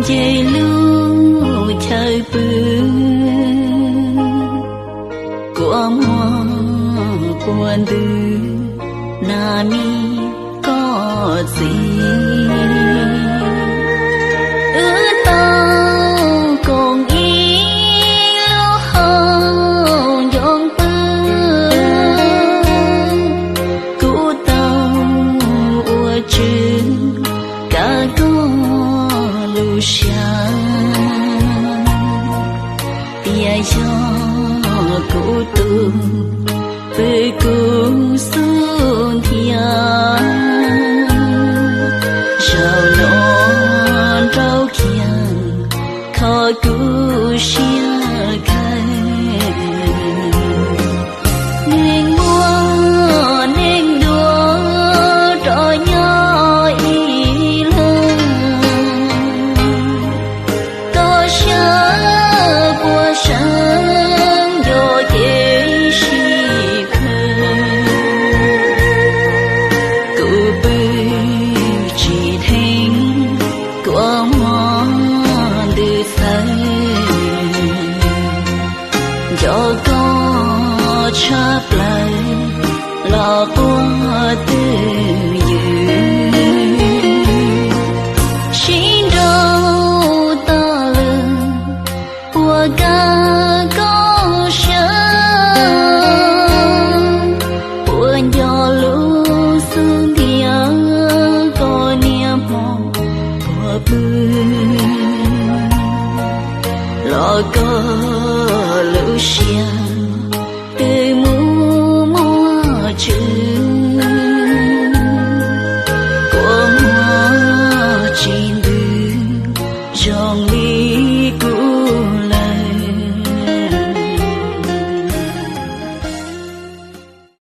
Ces lub chaw pw kuas muag puas ntws nas mi koj txiv. Wb tau koom ib lub hauv ncoo pw, kuv tau ua tswv kav koj lub siab. Tias yog kuv tus pw kuv xub ntiag, zaum no nrau kiag kho kuv siab kawg. Neeg muaj neeg duav rov nyob ib leeg, koj saib puas seev nco kev sib plhws. Kuv pw tsis dheev kuas muag ntws txhawv, nco koj tshaj plaws los quaj twj ywm. Sib nrau toj lw puas kav koj siab, puas nco lub xub ntiag koj niaj hmo puas pw, los koj lub siab twb mus muaj tswv. Kuas muag tsis ntws zoo li